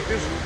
Терпишь?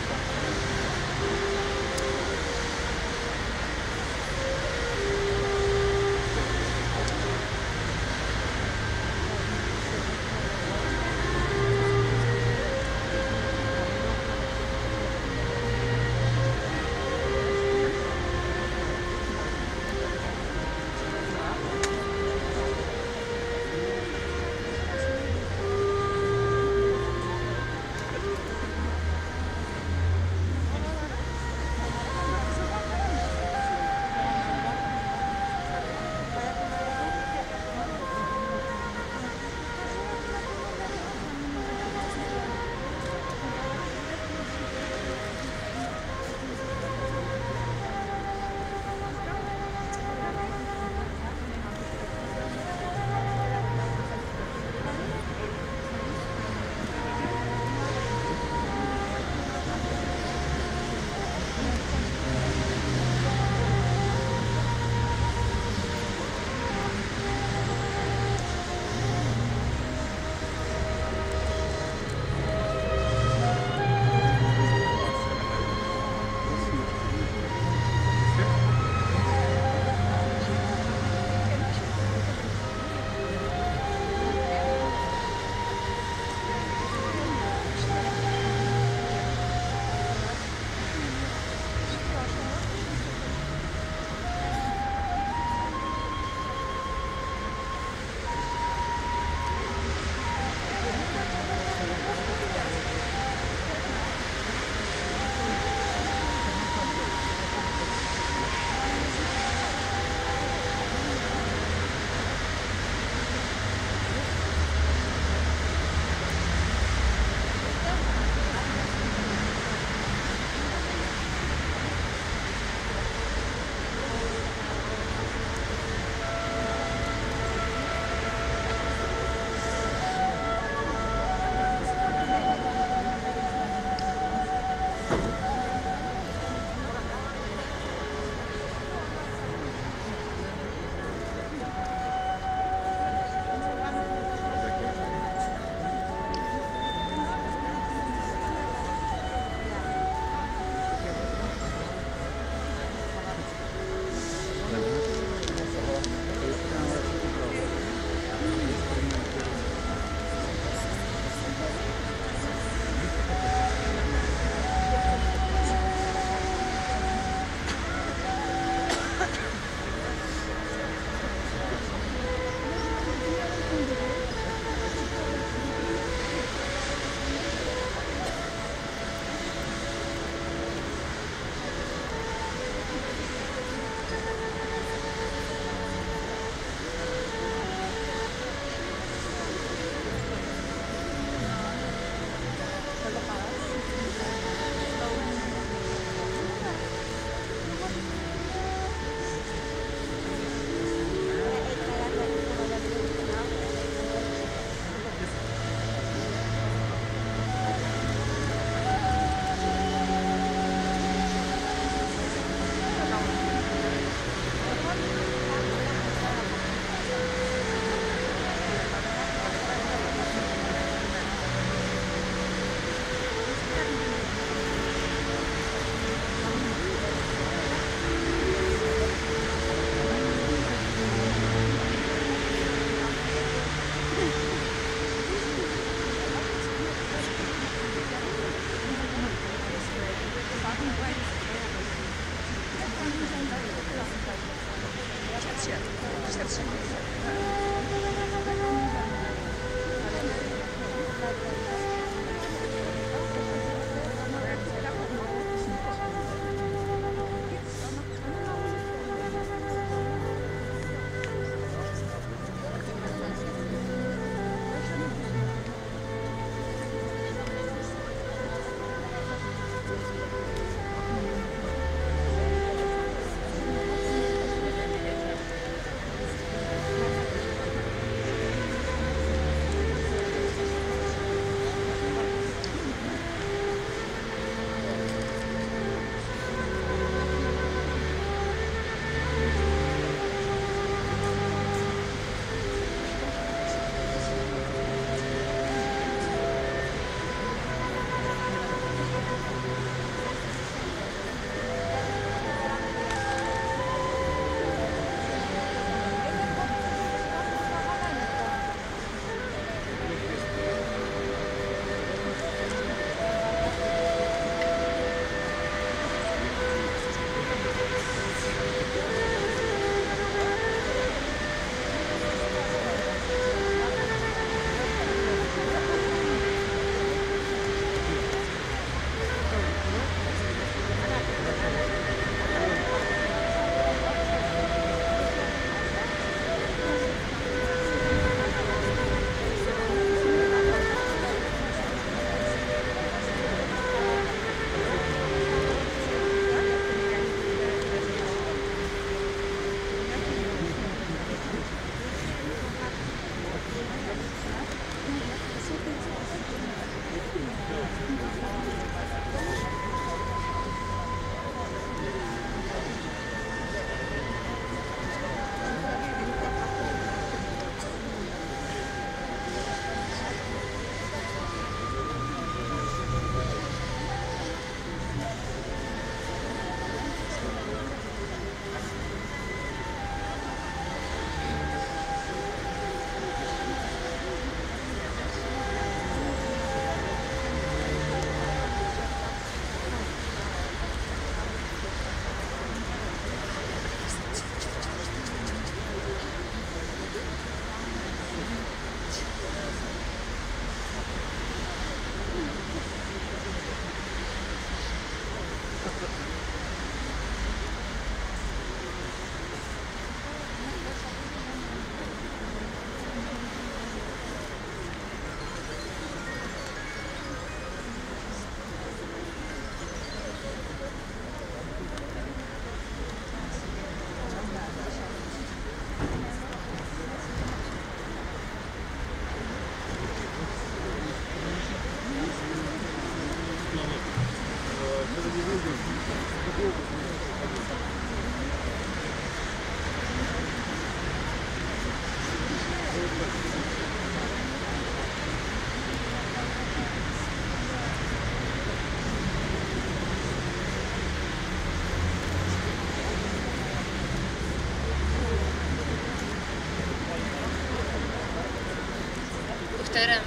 Мөхтәрәм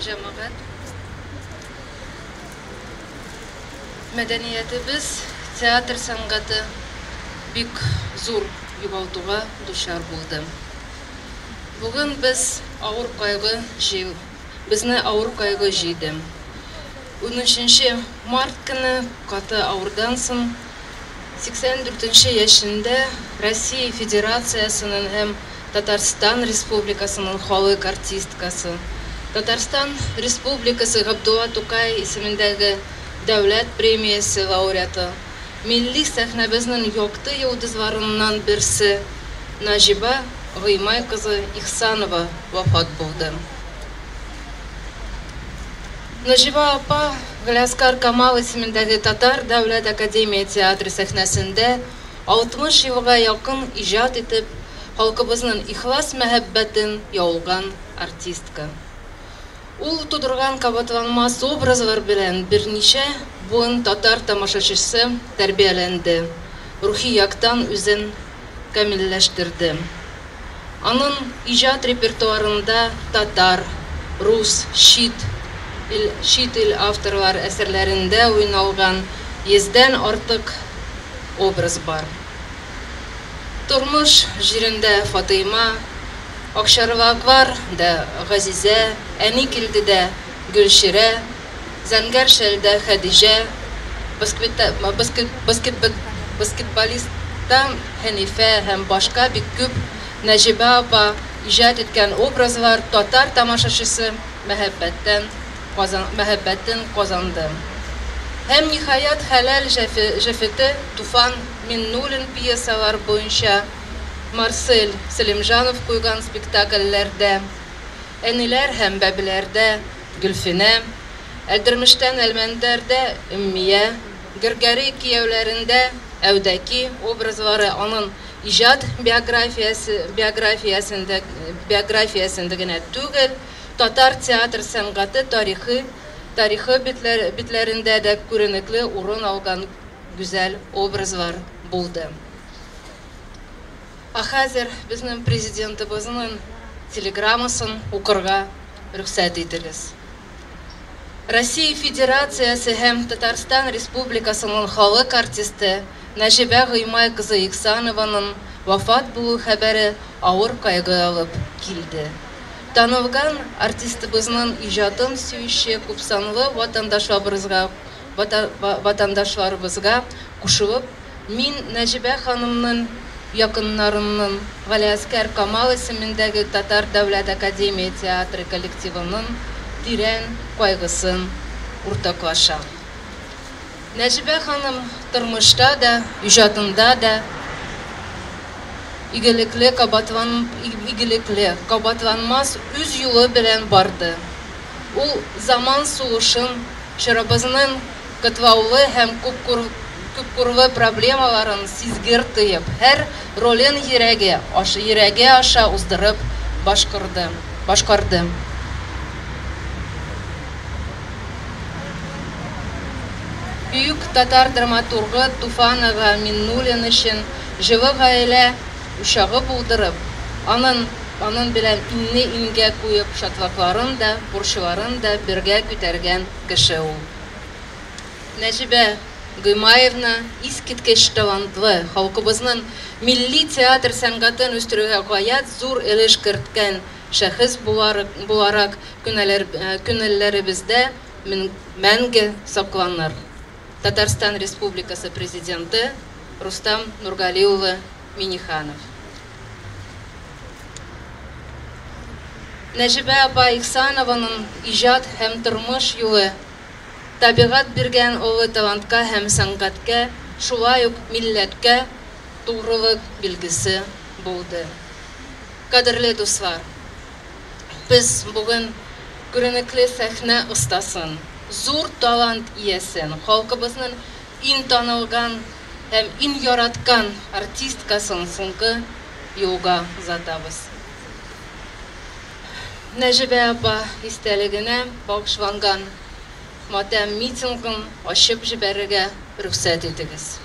җәмәгать! Мәдәниятебез, театр сәнгате бик зур югалтуга дучар булды. Бүген без авыр кайгы җый, безне авыр кайгы җыйды. Унөченче март көне каты авырдан соң 84 нче яшендә Россия Федерациясенең һәм Татарстан Республикасының халык артисткасы, Татарстан Республикасы Габдулла Тукай исемендәге Дәүләт премиясе лауреаты, милли сәхнәбезнең якты йолдызларыннан берсе Наҗиба Гыймай кызы Ихсанова вафат булды. Наҗиба апа Галиәсгар Камал исемендәге Татар дәүләт академия театры сәхнәсендә 60 елга якын иҗат итеп, халкыбызның ихлас мәхәббәтен яулган артистка. Ул тудырган кабатланмас образлар белән берничә буын татар тамашачысы тәрбияләнде, рухи яктан үзен камилләштерде. Аның иҗат репертуарында татар, рус, чит ил, чит ил авторлар әсәрләрендә уйналган йөздән артык образ бар. Тормыш җирендә Фатыйма, Акчарлаклар да Газизә, Әни килде дә Гөлчирә, Зәңгәр шәлдә Хәдиҗә, баскетболистта Хәнифә һәм башка бик күп Нәҗибә апа иҗат иткән образлар татар тамашачысы мәхәббәттән мәхәббәтен казанды. Һәм, ниһаять, Хәләл җефете Туфан Миннуллин пьесалар буенча Марсель Сәлимҗанов куйган спектакльләрдә Әниләр һәм бәбиләрдә Гөлфинә, Әлдермештән Әлмәндәрдә Өммия, Гөргәри кияүләрендә Әүдәки образлары аның иҗат биографиясе биографиясендә биографиясендә генә түгел, татар театр сәнгате тарихы тарихы битләрендә дә күренекле урын алган гүзәл образлар булды. Ә хәзер безнең Президентыбызның телеграммасын укырга рөхсәт итегез. Россия Федерациясе һәм Татарстан Республикасының халык артисты Нәҗибә Гыймай кызы Ихсанованың вафат булу хәбәре авыр кайгы алып килде. Танылган артистыбызның иҗатын сөюче күпсанлы ватандашларыбызга ватандашларыбызга кушылып, Мин Нәҗибә ханымның якыннарының, Галиәскәр Камал исемендәге Татар дәүләт академия театры коллективының тирән кайгысын уртаклашам. Нәҗибә ханым тормышта да, иҗатында да игелекле, игелекле, кабатланмас үз юлы белән барды. Ул заман сулышын, чорыбызның катлаулы һәм күпкырлы проблемаларын сизгер тоеп, һәр ролен йөрәге, йөрәге аша уздырып башкарды. башкарды. Бөек татар драматургы Туфан ага Миннуллин өчен җылы гаилә учагы булдырып, аның аның белән иңне-иңгә куеп шатлыкларын да, борчуларын да бергә күтәргән кеше ул. Нәҗибә Гыймаевна искиткеч талантлы, халкыбызның милли театр сәнгатен үстерүгә гаять зур өлеш керткән шәхес буларак күңелләребездә мәңге сакланыр. Татарстан Республикасы Президенты Рустам Нургали улы Миңнеханов. Нәҗибә апа Ихсанованың иҗат һәм тормыш юлы табигать биргән олы талантка һәм сәнгатькә, шулай ук милләткә тугрылык билгесе булды. Кадерле дуслар, без бүген күренекле сәхнә остасын, зур талант иясен, халкыбызның иң танылган һәм иң яраткан артисткасын соңгы юлга озатабыз. Нәҗибә апа истәлегенә багышланган матәм митингын ачып җибәрергә рөхсәт итегез.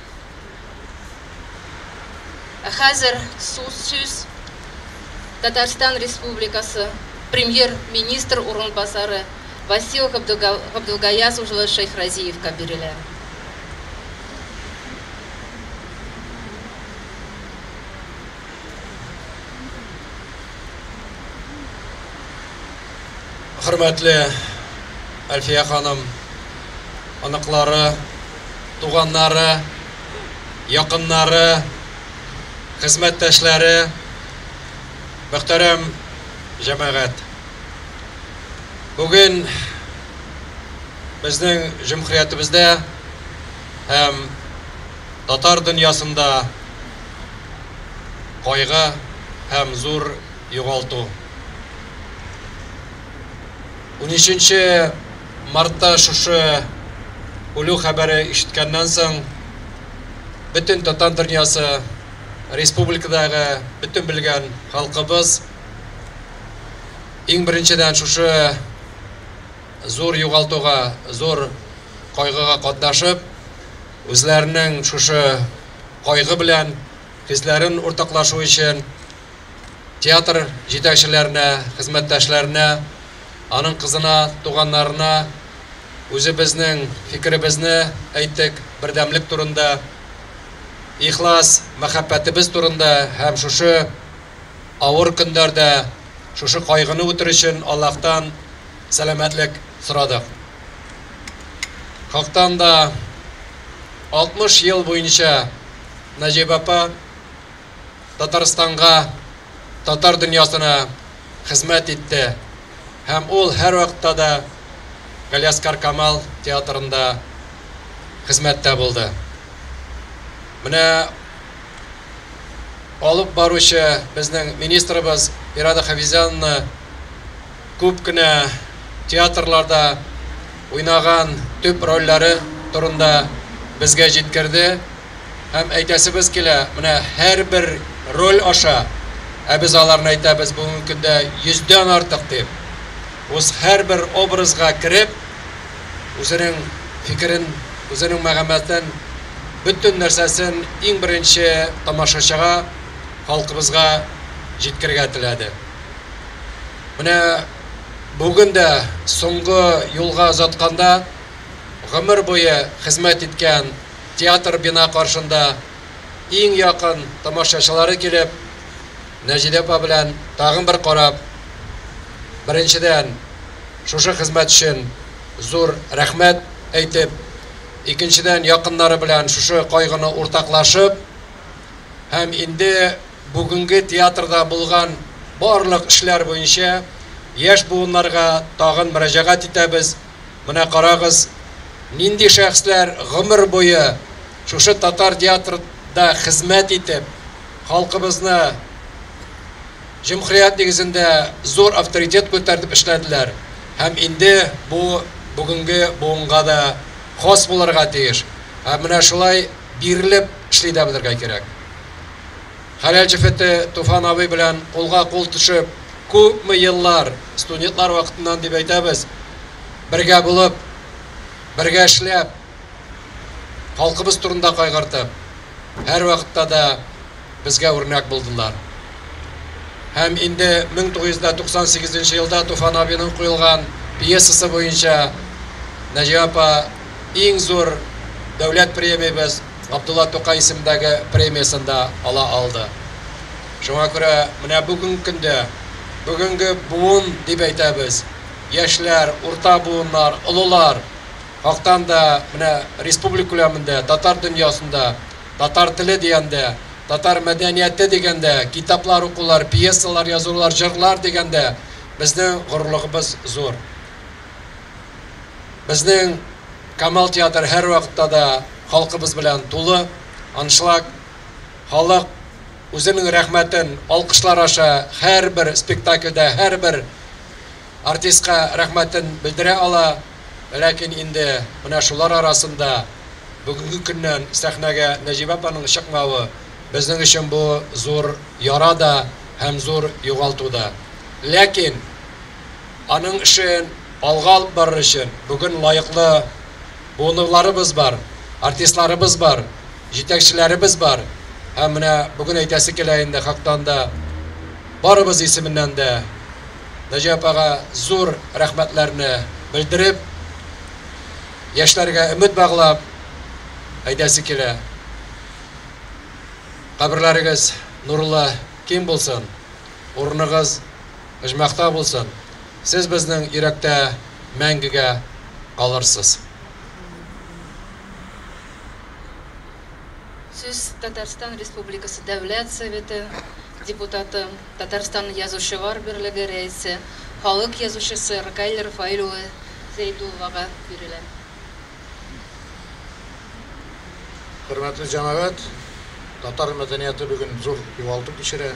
Ә хәзер сүз Татарстан Республикасы Премьер-министр урынбасары Васил Габделгаяз улы Шәйхразиевка бирелә. Хөрмәтле Әлфия ханым, оныклары, туганнары, якыннары, хезмәттәшләре, мөхтәрәм җәмәгать. Бүген безнең җөмһүриятебездә һәм татар дөньясында кайгы һәм зур югалту. 13 мартта шушы үлү хәбәре ишеткәннән соң бөтен татар дөньясы, республикадагы бөтен белгән халкыбыз иң беренчедән шушы зур югалтуга, зур кайгыга катнашып, үзләренең шушы кайгы белән хисләрен уртаклашу өчен театр җитәкчеләренә, хезмәттәшләренә, аның кызына, туганнарына үзебезнең фикеребезне әйттек, бердәмлек турында, ихлас мәхәббәтебез турында һәм шушы авыр көннәрдә шушы кайгыны үтер өчен Аллаһтан сәламәтлек сорадык. Хактан да 60 ел буенча Нәҗибә апа Татарстанга, татар дөньясына хезмәт итте. Һәм ул һәрвакытта да Галиәсгар Камал театрында хезмәттә булды. Менә алып баручы безнең министрыбыз Ирада Хавизяновна күп кенә театрларда уйнаган төп рольләре турында безгә җиткерде. Һәм әйтәсебез килә, менә һәрбер роль аша, ә без аларны әйтәбез бүгенге көндә 100дән артык дип, үз һәрбер образга кереп, үзенең фикерен, үзенең мәгълүматын, бөтен нәрсәсен иң беренче тамашачыга, халкыбызга җиткерергә теләде. Менә бүген дә соңгы юлга озатканда гомер буе хезмәт иткән театр бина каршында иң якын тамашачылары килеп, Нәҗибә апа белән тагын бер карап, беренчедән шушы хезмәт өчен зур рәхмәт әйтеп, икенчедән якыннары белән шушы кайгыны уртаклашып, һәм инде бүгенге театрда булган барлык эшләр буенча яшь буыннарга тагын мөрәҗәгать итәбез. Менә карагыз, нинди шәхесләр гомер буе шушы татар театрда хезмәт итеп, халкыбызны җөмһүрият нигезендә зур авторитет күтәртеп эшләделәр. Һәм инде бу бүгенге буынга да хас булырга тиеш. Һәм менә шулай бирелеп эшли дә белергә кирәк. Хәләл җефете Туфан абый белән кулга кул төшеп, күпме еллар студентлар вакытыннан дип әйтәбез, бергә булып, бергә эшләп, халкыбыз турында кайгыртып, һәр вакытта да безгә үрнәк булдылар. Һәм инде 1998 елда Туфан абының куелган пьесасы буенча Нәҗибә апа иң зур дәүләт премиябез Габдулла Тукай исемендәге премиясын да ала алды. Шуңа күрә менә бүгенге көндә, бүгенге буын дип әйтәбез, яшьләр, урта буыннар, олылар, хактан да менә республика күләмендә, татар дөньясында, татар теле дигәндә, татар мәдәнияте дигәндә, китаплар укулар, пьесалар язулар, җырлар дигәндә безнең горурлыгыбыз зур. Безнең Камал театры һәр вакытта да халкыбыз белән тулы, аншлаг. Халык үзенең рәхмәтен алкышлар аша һәрбер спектакльдә, һәрбер артистка рәхмәтен белдерә ала. Ләкин инде менә шулар арасында бүгенге көннән сәхнәгә Нәҗибә апаның чыкмавы безнең өчен бу зур яра да һәм зур югалту да. Ләкин аның эшен алга алып барыр өчен бүген лаеклы буынларыбыз бар, артистларыбыз бар, җитәкчеләребез бар. Һәм менә бүген әйтәсе килә инде хактан да барыбыз исеменнән дә Нәҗибә апага зур рәхмәтләрне белдереп, яшьләргә өмет баглап әйтәсе килә. Каберләрегез нурлы киң булсын, урыныгыз оҗмахта булсын. Сез безнең йөрәктә мәңгегә калырсыз. Сүз Татарстан Республикасы Дәүләт Советы депутаты, Татарстан Язучылар берлеге рәисе, халык язучысы Ркаил Рафаэль улы Зәйдуллага бирелә. Хөрмәтле җәмәгать, татар мәдәнияте бүген зур югалту кичерә.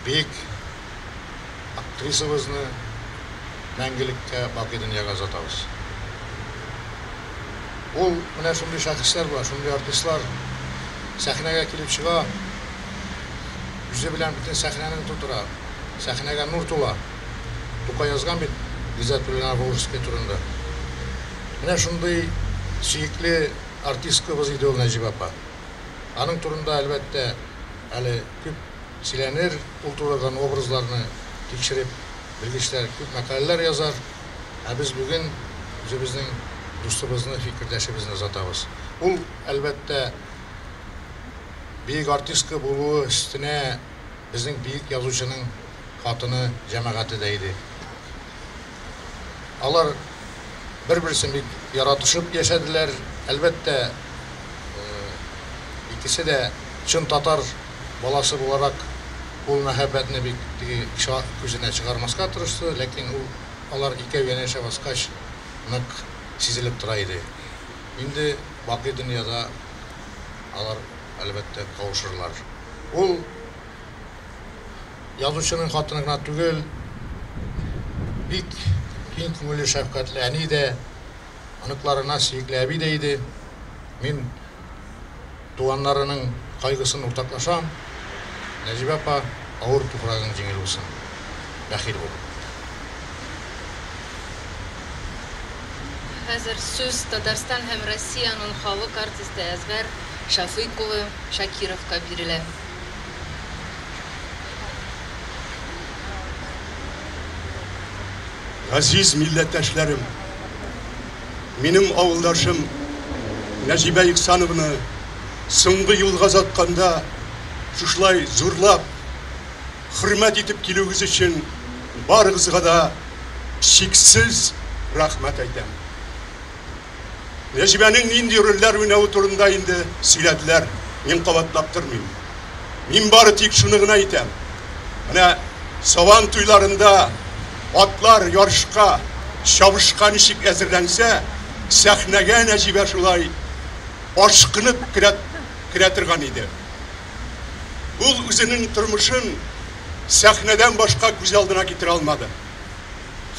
Бөек актрисабызны мәңгелеккә бакый дөньяга озатабыз. Ул менә шундый шәхесләр була, шундый артистлар сәхнәгә килеп чыга, үзе белән бөтен сәхнәне тутыра, сәхнәгә нур тула. Тукай язган бит Гыйззәтуллина Волжский турында. Менә шундый сөекле артисткабыз иде ул Нәҗибә апа. Аның турында, әлбәттә, әле күп сөйләнер, ул тудырган образларны тикшереп, белгечләр күп мәкаләләр язар. Ә без бүген үзебезнең дустыбызны, фикердәшебезне озатабыз. Ул, әлбәттә, бөек артистка булуы өстенә безнең бөек язучының хатыны, җәмәгате дә иде. Алар бер-берсен бик яратышып яшәделәр. Әлбәттә, икесе дә чын татар баласы буларак ул мәхәббәтне бик теге күзенә чыгармаска тырышты, ләкин ул алар икәү янәшә баскач нык сизелеп тора иде. Инде бакый дөньяда алар, әлбәттә, кавышырлар. Ул язучының хатыны гына түгел, бик киң күңелле, шәфкатьле әни дә, оныкларына сөекле әби дә иде. Мин туганнарының кайгысын уртаклашам. Нәҗибә апа, авыр туфрагың җиңел булсын. Бәхил бул. Хәзер сүз Татарстан һәм Россиянең халык артисты Әзгар Шәфыйк улы Шакировка бирелә. Газиз милләттәшләрем, минем авылдашым Нәҗибә Ихсановны соңгы юлга озатканда шушылай зурлап, хөрмәт итеп килүегез өчен барыгызга да чиксез рәхмәт әйтәм. Нәҗибәнең нинди рольләр уйнавы турында инде сөйләделәр, мин кабатлап тормыйм. Мин бары тик шуны гына әйтәм. Менә Сабан туйларында атлар ярышка, чабышка ничек әзерләнсә, сәхнәгә Нәҗибә шулай ашкынып керә, керә торган иде. Ул үзенең тормышын сәхнәдән башка күз алдына китерә алмады.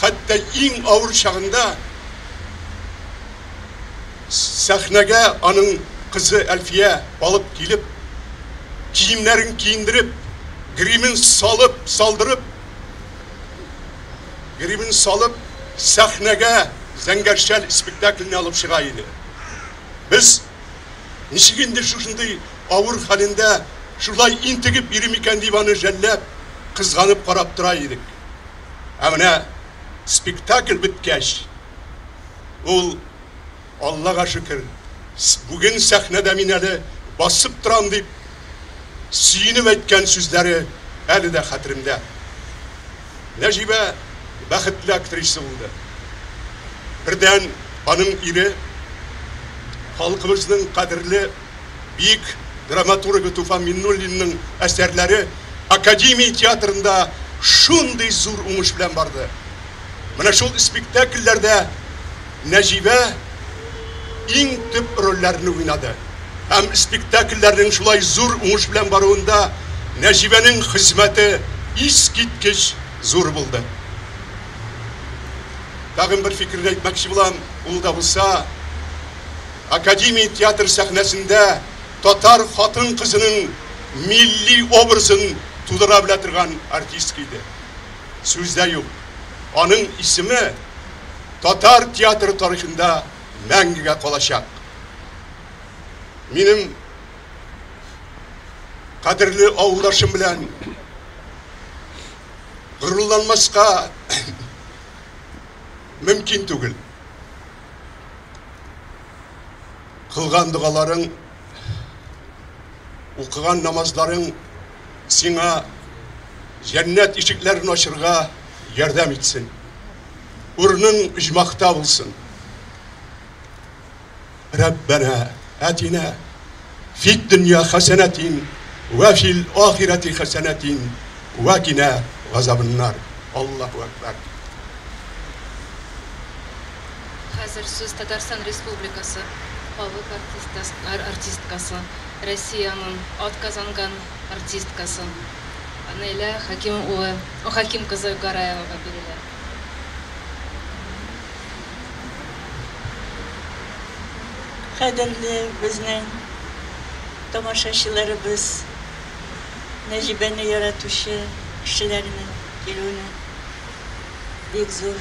Хәтта иң авыр чагында сәхнәгә аның кызы Әлфия алып килеп, киемнәрен киендереп, гримен салып, салдырып, гримен салып, сәхнәгә Зәңгәр шәл спектакленә алып чыга иде. Без ничек инде шушындый авыр хәлендә шулай интегеп йөри микән дип аны жәлләп, кызганып карап тора идек. Ә менә спектакль беткәч, ул, Аллага шөкер, бүген сәхнәдә мин әле басып торам дип сөенеп әйткән сүзләре әле дә хәтеремдә. Нәҗибә бәхетле актриса булды. Бердән, аның ире, халкыбызның кадерле бөек драматургы Туфан Миңнуллинның әсәрләре Академия театрында шундый зур уңыш белән барды. Менә шул спектакльләрдә Нәҗибә иң төп рольләрне уйнады. Һәм спектакльләрнең шулай зур уңыш белән баруында Нәҗибәнең хезмәте искиткеч зур булды. Тагын бер фикерне әйтмәкче булам, ул да булса, Академия театр сәхнәсендә татар хатын-кызының милли образын тудыра белә торган артистка иде. Сүз дә юк, аның исеме татар театры тарихында мәңгегә калачак. Минем кадерле авылдашым белән горурланмаска мөмкин түгел. Кылган догаларың, укыган намазларың сиңа җәннәт ишекләрен ачырга ярдәм итсен. Урының оҗмахта булсын. Рәббәнә әтинә фид дөнья хәсәнәтин вә фил ахирәти хәсәнәтин вә кинә газабыннар. Аллаһу әкбәр. Хәзер сүз Татарстан Республикасы халык артисткасы, Россиянең атказанган артисткасы Наилә Хәким улы, Хәким кызы Гараевага бирелә. Кадерле безнең тамашачыларыбыз, Нәҗибәне яратучы кешеләрнең килүенә бик зур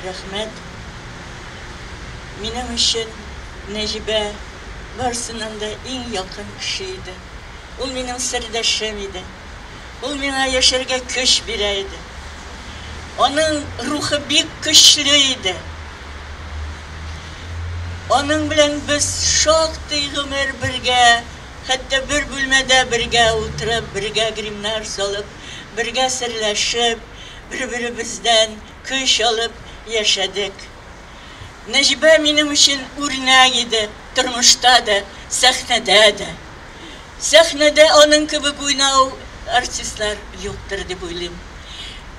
рәхмәт. Минем өчен Нәҗибә барысыннан да иң якын кеше иде. Ул минем сердәшем иде. Ул миңа яшәргә көч бирә иде. Аның рухы бик көчле иде. Аның белән без шактый гомер бергә, хәтта бер бүлмәдә бергә утырып, бергә гримнар салып, бергә серләшеп, бер-беребездән көч алып яшәдек. Нәҗибә минем өчен үрнәк иде, тормышта да, сәхнәдә дә. Сәхнәдә аның кебек уйнау артистлар юктыр дип уйлыйм.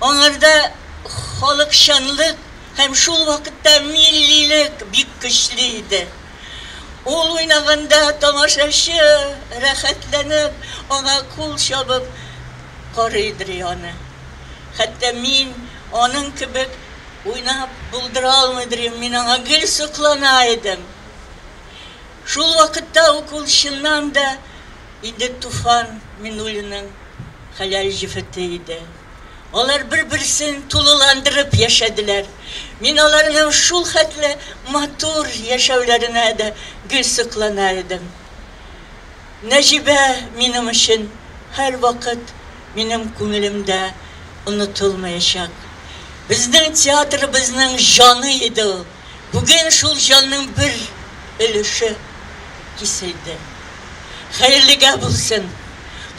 Аңарда халыкчанлык һәм шул вакытта миллилек бик көчле иде. Ул уйнаганда тамашачы рәхәтләнеп, аңа кул чабып карыйдыр аны. Хәтта мин аның кебек уйнап булдыра алмыйдыр идем, мин аңа гел соклана идем. Шул вакытта ук ул чыннан да инде Туфан Миннуллинның хәләл җефете иде. Алар бер-берсен тулыландырып яшәделәр. Мин аларның шул хәтле матур яшәүләренә дә гел соклана идем. Нәҗибә минем өчен һәрвакыт минем күңелемдә онытылмаячак. Безнең театрыбызның җаны иде ул. Бүген шул җанның бер өлеше киселде. Хәерлегә булсын.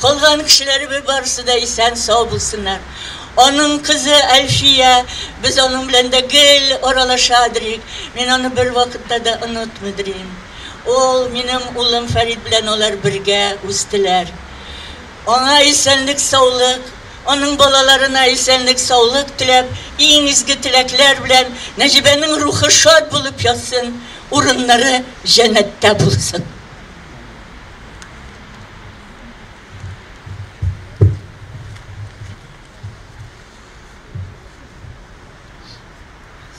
Калган кешеләребез барысы да исән-сау булсыннар. Аның кызы Әлфия, без аның белән дә гел аралашадыр идек. Мин аны бер вакытта да онытмыйдыр идем. Ул минем улым Фәрит белән алар бергә үстеләр. Аңа исәнлек-саулык, аның балаларына исәнлек-саулык теләп, иң изге теләкләр белән Нәҗибәнең рухы шат булып ятсын, урыннары җәннәттә булсын.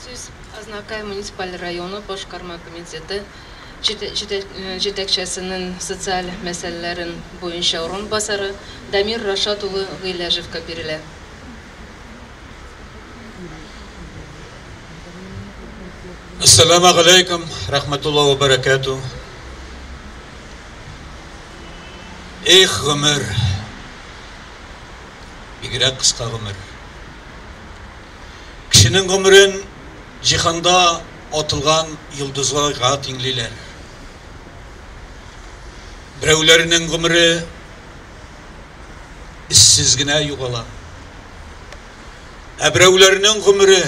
Сүз Азнакай муниципаль районы башкарма комитеты җитәкчесенең социаль мәсьәләләрен буенча урынбасары Дамир Рашат улы Гыйләҗевка бирелә. Әссәламә галәйкүм, рәхмәтулла вә бәрәкәтү. Эх, гомер! Бигрәк кыска гомер. Кешенең гомерен җиһанда атылган йолдызларга тиңлиләр. Берәүләренең гомере эзсез генә югала. Ә берәүләренең гомере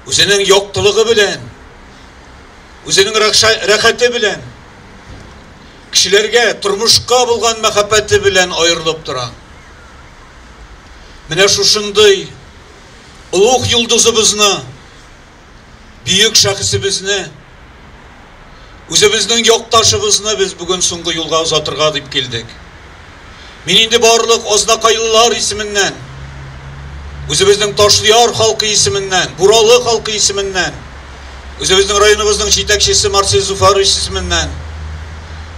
үзенең яктылыгы белән, үзенең рәхәте белән, кешеләргә, тормышка булган мәхәббәте белән аерылып тора. Менә шушындый олуг йолдызыбызны, бөек шәхесебезне, үзебезнең якташыбызны без бүген соңгы юлга озатырга дип килдек. Мин инде барлык азнакайлылар исеменнән, Үзебезнең Ташлыяр халкы исеменнән, Буралы халкы исеменнән, үзебезнең районыбызның җитәкчесе Марсель Зуфарович исеменнән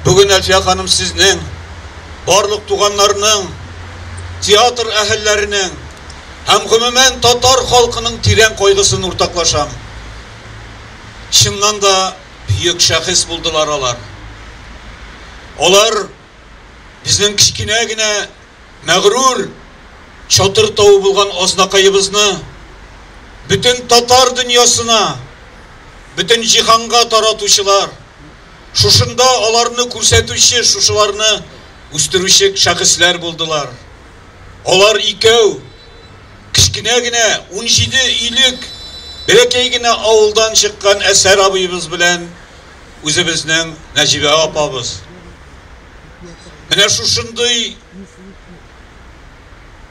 бүген, Әлфия ханым, сезнең барлык туганнарның, театр әһелләренең һәм гомумән татар халкының тирән кайгысын уртаклашам. Чыннан да бөек шәхес булдылар алар. Алар безнең кечкенә генә мәгърур Чатыр тавы булган Азнакаебызны бөтен татар дөньясына, бөтен җиһанга таратучылар, шушында аларны күрсәтүче, шушыларны үстерүче шәхесләр булдылар. Алар икәү кечкенә генә 17 өйлек бәләкәй генә авылдан чыккан Әсәр абыебыз белән үзебезнең Нәҗибә апабыз. Менә шушындый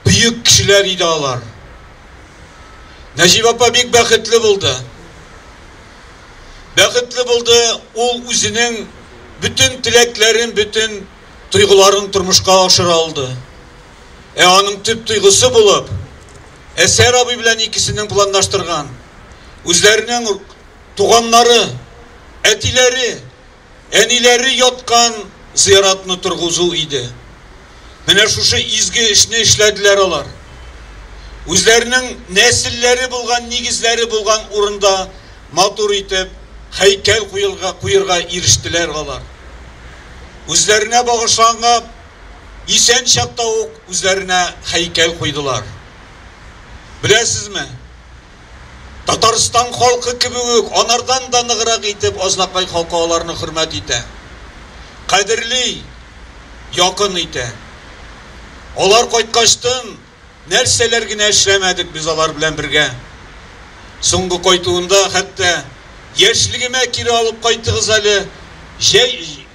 бөек кешеләр иде алар. Нәҗибә апа бик бәхетле булды. Бәхетле булды, ул үзенең бөтен теләкләрен, бөтен тойгыларын тормышка ашыра алды. Ә аның төп тойгысы булып, Әсәр абый белән икесенең планлаштырган, үзләренең туганнары, әтиләре, әниләре яткан зыяратны торгызу иде. Менә шушы изге эшне эшләделәр алар. Үзләренең нәселләре булган, нигезләре булган урында матур итеп һәйкәл куелга куерга ирештеләр алар. Үзләренә багышланган исән чакта ук үзләренә һәйкәл куйдылар. Беләсезме? Татарстан халкы кебек үк, анардан да ныграк итеп Азнакай халкы аларны хөрмәт итә, кадерли, якын итә. Алар кайткачтын нәрсәләр генә эшләмәдек без алар белән бергә. Соңгы кайтуында хәтта яшьлегемә кире алып кайтыгыз әле, җәй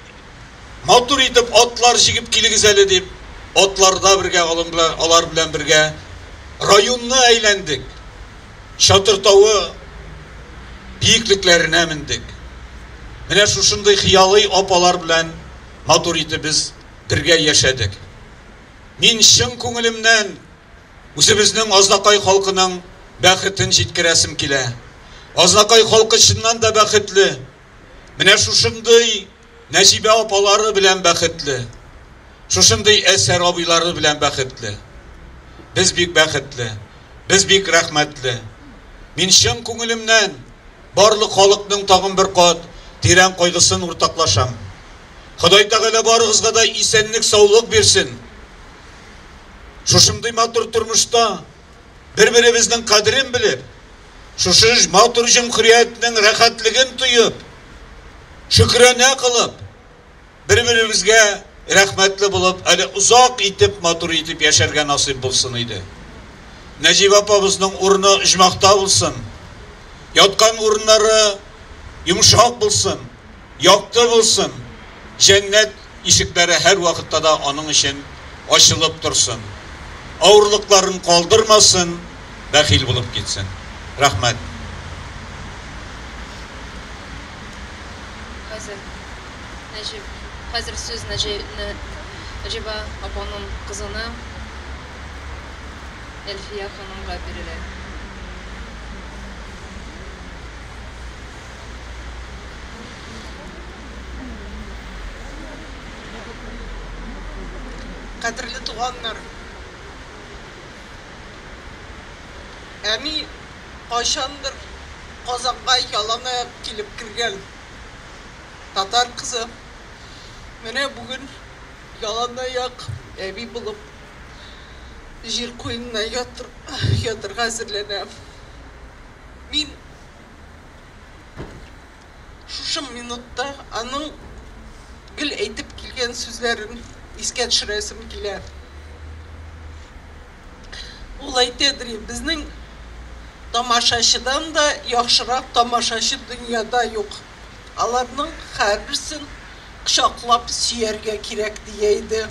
матур итеп атлар җигеп килегез әле дип, атларда бергә алар белән бергә районны әйләндек. Чатыр тавы биеклекләренә мендек. Менә шушындый хыялый апалар белән матур итеп без бергә яшәдек. Мин чын күңелемнән үзебезнең Азнакай халкының бәхетен җиткерәсем килә. Азнакай халкы чыннан да бәхетле. Менә шушындый Нәҗибә апалары белән бәхетле. Шушындый Әсәр абыйлары белән бәхетле. Без бик бәхетле. Без бик рәхмәтле. Мин чын күңелемнән барлык халыкның тагын бер кат тирән кайгысын уртаклашам. Ходай Тәгалә барыгызга да исәнлек, саулык бирсен. Шушындый матур тормышта бер-беребезнең кадерен белеп, шушы матур җөмһүриятнең рәхәтлеген тоеп, шөкранә кылып, бер-беребезгә рәхмәтле булып, әле озак итеп, матур итеп яшәргә насыйп булсын иде. Нәҗибә апабызның урыны оҗмахта булсын. Яткан урыннары йомшак булсын, якты булсын. Җәннәт ишекләре һәр вакытта да аның өчен ачылып торсын. Авырлыкларын калдырмасын, бәхил булып китсен. Рәхмәт. Хәзер Нәҗип, хәзер сүз Нәҗибә апаның кызына Әлфия ханымга бирелә. Кадерле туганнар, әни кайчандыр Казанга яланаяк килеп кергән татар кызы. Менә бүген яланаяк әби булып җир куенына ятыр, ятырга әзерләнә. Мин шушы минутта аның гел әйтеп килгән сүзләрен искә төшерәсем килә. Ул әйтәдер, безнең тамашачыдан да яхшырак тамашачы дөньяда юк. Аларның һәрберсен кочаклап сөяргә кирәк дия иде.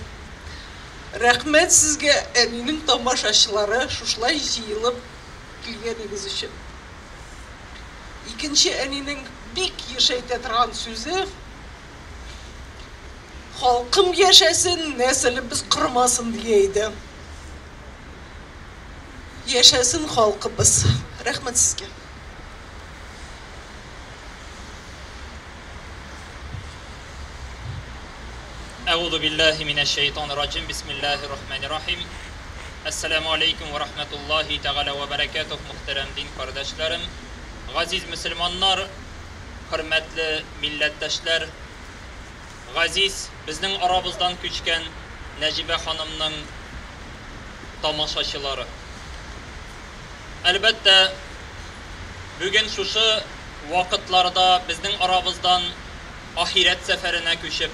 Рәхмәт сезгә, әнинең тамашачылары, шушылай җыелып килгәнегез өчен. Икенче әнинең бик еш әйтә торган сүзе: халкым яшәсен, нәселебез кормасын дия иде. Яшәсен халкыбыз! Рәхмәт сезгә. Әгъузу биллаһи минәш шәйтанир раҗим. Бисмиллаһир рахманир рахим. Әссәламү алейкум вә рахматуллаһи тәгалә вә бәрәкәтүһ, мөхтәрәм дин кардәшләрем, газиз мөселманнар, хөрмәтле милләттәшләр, газиз безнең арабыздан күчкән Нәҗибә ханымның тамашачылары. Әлбәттә, бүген шушы вакытларда безнең арабыздан ахирәт сәфәренә күчеп,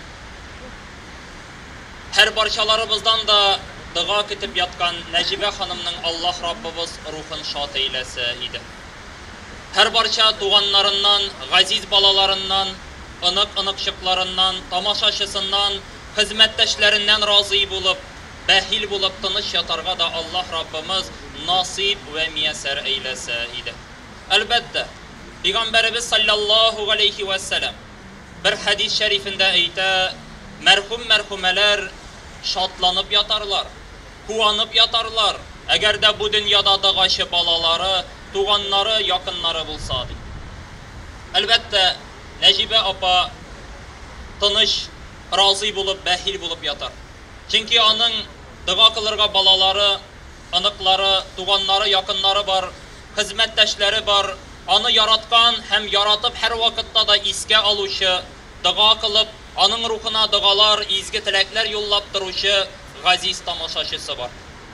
һәрбарчаларыбыздан да дога көтеп яткан Нәҗибә ханымның Аллаһ Раббыбыз рухын шат әйләсә иде. Һәрбарча туганнарыннан, газиз балаларыннан, онык-оныкчыкларыннан, тамашачысыннан, хезмәттәшләреннән разый булып, бәхил булып тыныч ятарга да Аллаһ Раббымыз насыйп вә мияссәр әйләсә иде. Әлбәттә, Пигамбәребез салләллаһу галәйһи вә сәлам бер хәдис шәрифендә әйтә, Мәрхүм-мәрхүмәләр шатланып ятарлар, куанып ятарлар, әгәр дә бу дөньяда догачы балалары, туганнары, якыннары булса, ди. Әлбәттә, Нәҗибә апа тыныч, разый булып, бәхил булып ятар. Чөнки аның дога кылырга балалары, оныклары, туганнары, якыннары бар, хезмәттәшләре бар, аны яраткан һәм яратып һәрвакытта да искә алучы, дога кылып, аның рухына догалар, изге теләкләр юллап торучы газиз тамашачысы бар.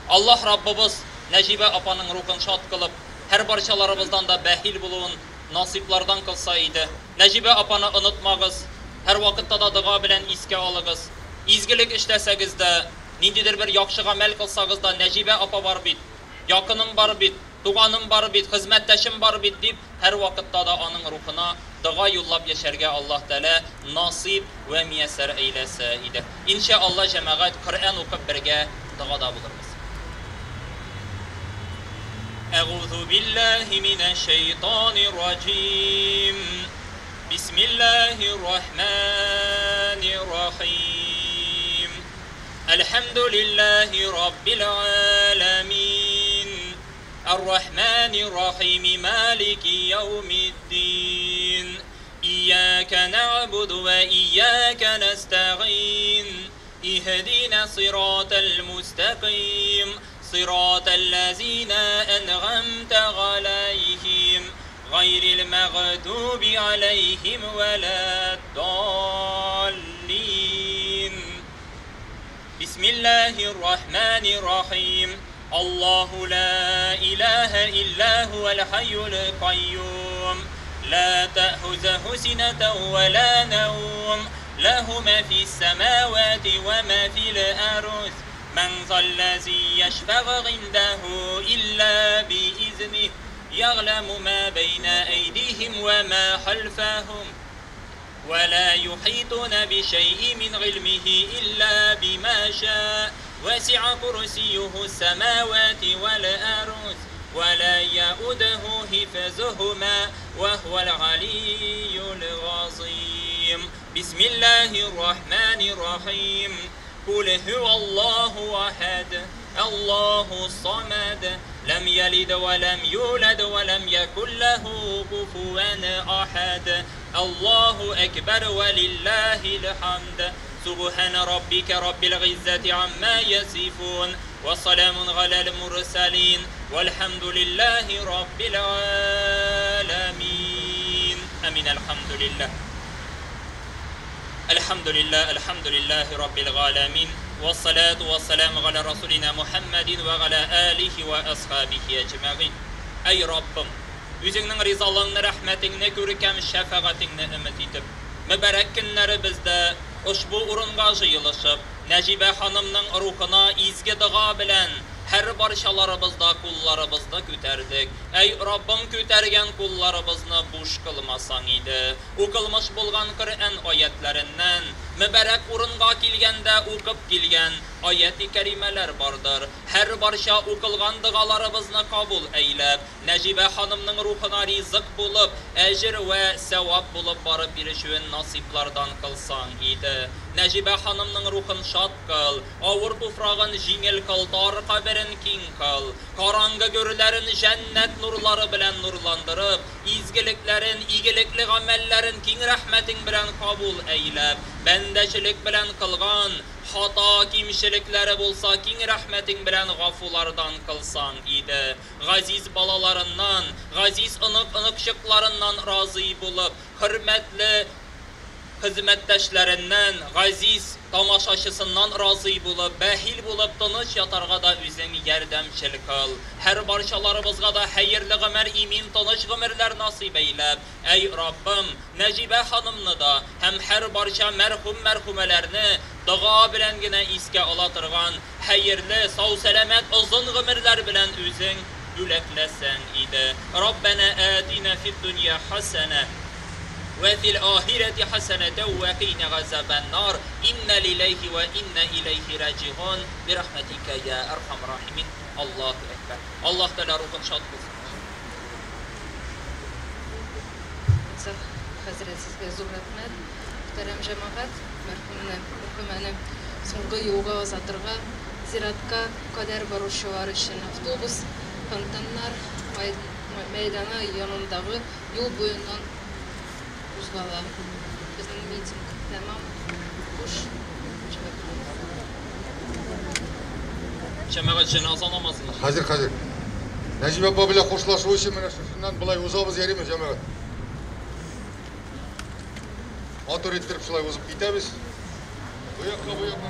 Аллаһ Раббыбыз Нәҗибә апаның рухын шат кылып, һәрбарчаларыбыздан да бәхил булуын насыйплардан кылса иде. Нәҗибә апаны онытмагыз, һәрвакытта да дога белән искә алыгыз. Изгелек эшләсәгез дә, ниндидер бер яхшы гамәл кылсагыз да, Нәҗибә апа бар бит, якыным бар бит, туганым бар бит, хезмәттәшем бар бит дип, һәрвакытта да аның рухына дога юллап яшәргә Аллаһ Тәгалә насыйп вә мияссәр әйләсә иде. Иншә Алла, җәмәгать, Коръән укып бергә догада булырбыз. Әгъузу биллаһи минәш шәйтанир раҗим. Бисмиллаһир рахманир рахим. Әлхәмдүлиллаһи раббил галәмин. Ар-Рахманир Рахим, Малики яумиддин. Ияка нәгъбуду вә ияка нәстәгыйн. Иһдина сиратал мустакыйм, сиратал лазина әнгамта галәйһим, гайрил мәгъдуби аләйһим вәләд-даллин. Бисмиллаһир Рахманир Рахим. Аллаһу ла илаһа илля хуал хайюл кайюм. Ла та'хузуху синатун ва ла наум. Лаху ма фис самавати ва ма фил ард. Ман заллази яшфагу индаху илля биизних. Я'ламу ма байна айдихим ва ма халфахум. ولا يحيطون بشيء من علمه إلا بما شاء. وسع كرسيه السماوات والأرض ولا يؤده حفظهما وهو العلي العظيم. بسم الله الرحمن الرحيم. قل هو الله أحد الله الصمد لم يلد ولم يولد ولم يكن له كفوا أحد. الله أكبر ولله الحمد. سبحان ربك رب العزة عما يصفون وسلام على المرسلين والحمد لله رب العالمين. أمين. الحمد لله الحمد لله الحمد لله رب العالمين والصلاة والسلام على رسولنا محمد وعلى آله وأصحابه أجمعين. Әй Раббым, үзеңнең ризалыгыңны, рәхмәтеңне, күркәм шәфәгатеңне өмет итеп, мөбарәк көннәребездә ошбу урынга җыелышып, Нәҗибә ханымның рухына изге дога белән һәр барчаларыбызда кулларыбызны күтәрдек. Әй Раббым, күтәргән кулларыбызны буш кылмасаң иде. Укылмыш булган Коръән аятларыннан, Мөбарәк урынга килгәндә укып килгән аяти кәримәләр бардыр. Һәр барча укылган догаларыбызны кабул әйләп, Нәҗибә ханымның рухына ризык булып, әҗер вә сәвап булып барып ирешүен насыйплардан кылсаң иде. Нәҗибә ханымның рухын шат кыл, авыр туфрагын җиңел кыл, тар каберен киң кыл. Караңгы гөрләрен җәннәт нурлары белән нурландырып, изгелекләрен, игелекле гамәлләрен киң рәхмәтең белән кабул әйләп, бәндәчелек белән кылган хата, кимчелекләре булса, киң рәхмәтең белән гафулардан кылсаң иде. Газиз балаларыннан, газиз онык-оныкчыкларыннан разый булып, хөрмәтле хезмәттәшләреннән, газиз тамашачысыннан разый булып, бәхил булып, тыныч ятарга да үзең ярдәмчел кыл. Һәр барчаларыбызга да хәерле гомер, имин, тыныч гомерләр насыйп әйләп, әй Раббым, Нәҗибә ханымны да һәм һәр барча мәрхүм-мәрхүмәләрне дога белән генә искә ала торган хәерле, сау-сәламәт озын гомерләр белән үзең бүләкләсәң иде. Раббәнә атина фид-дөнья хәсәнә вә фил ахирәти хәсәнәтәү вә кыйна газабән-нар, инна лиләһи вә инна иләйһи раҗигун, бирахмәтикә йә әрхәмәр рахимин. Аллаһу әкбәр. Аллаһ Тәгалә рухын шат кылсын. Инсаф хәзрәт, сезгә зур рәхмәт. Мөхтәрәм җәмәгать, мәрхүмне, мәрхүмәне соңгы юлга озатырга зиратка кадәр баручылар өчен автобус Фонтаннар мәйданы янындагы юл буеннан кузгала. Безнең митинг тәмам. Хуш, җәмәгать. Җеназа намазын. Хәзер, хәзер. Нәҗибә апа белән хушлашу өчен менә шушыннан болай узабыз, ярыймы, җәмәгать? Матур иттереп шулай узып китәбез. Бу якка, бу якка.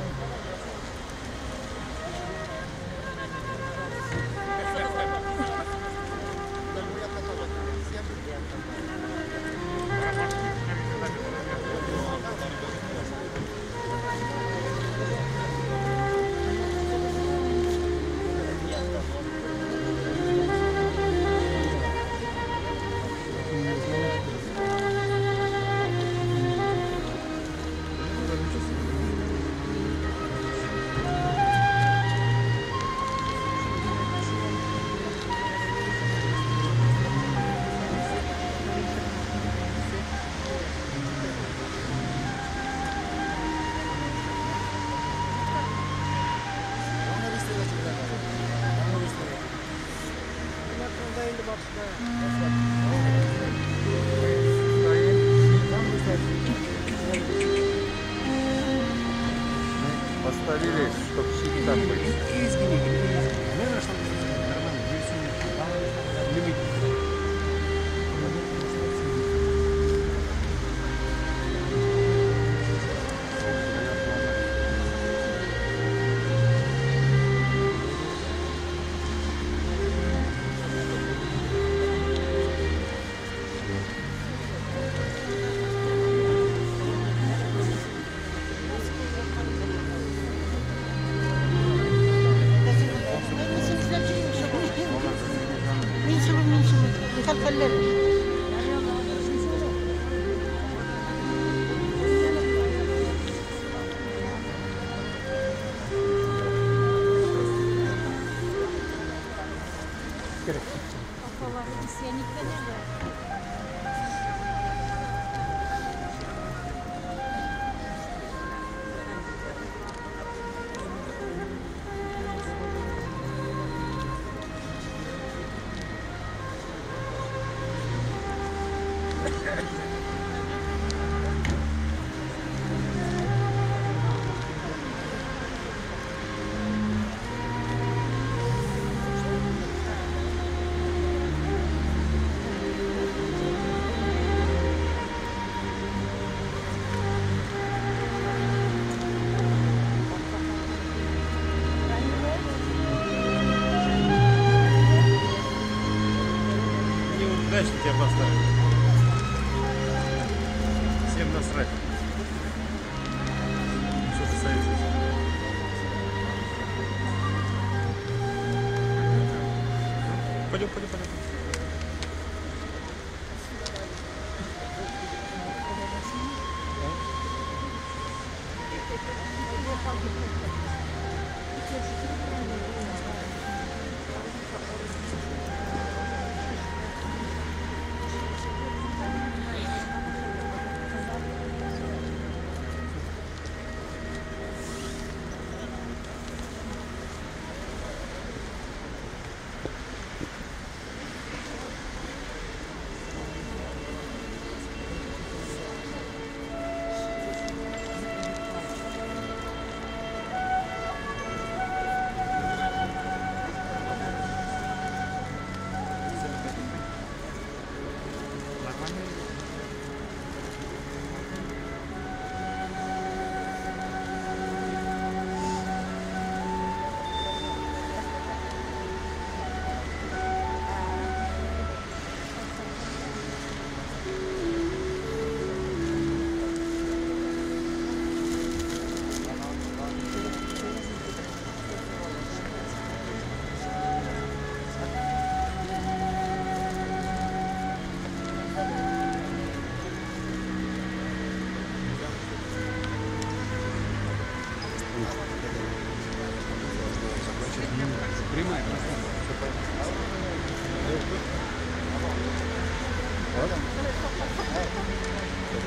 Поставили, чтобы щит там был. Неудачно тебя поставили. Всем насрать. Что ты советуешь? Пойдем, пойдем, пойдем.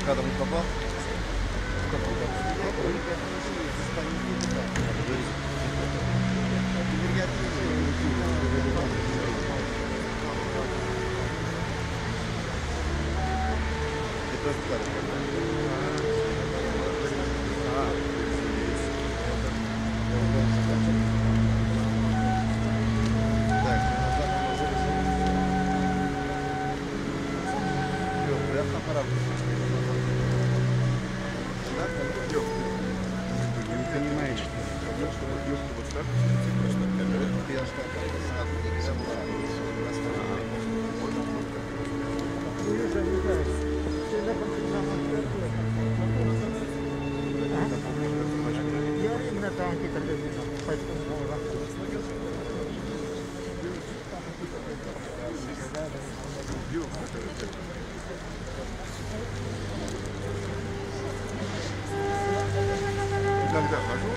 Кадром попал? Иногда хожу.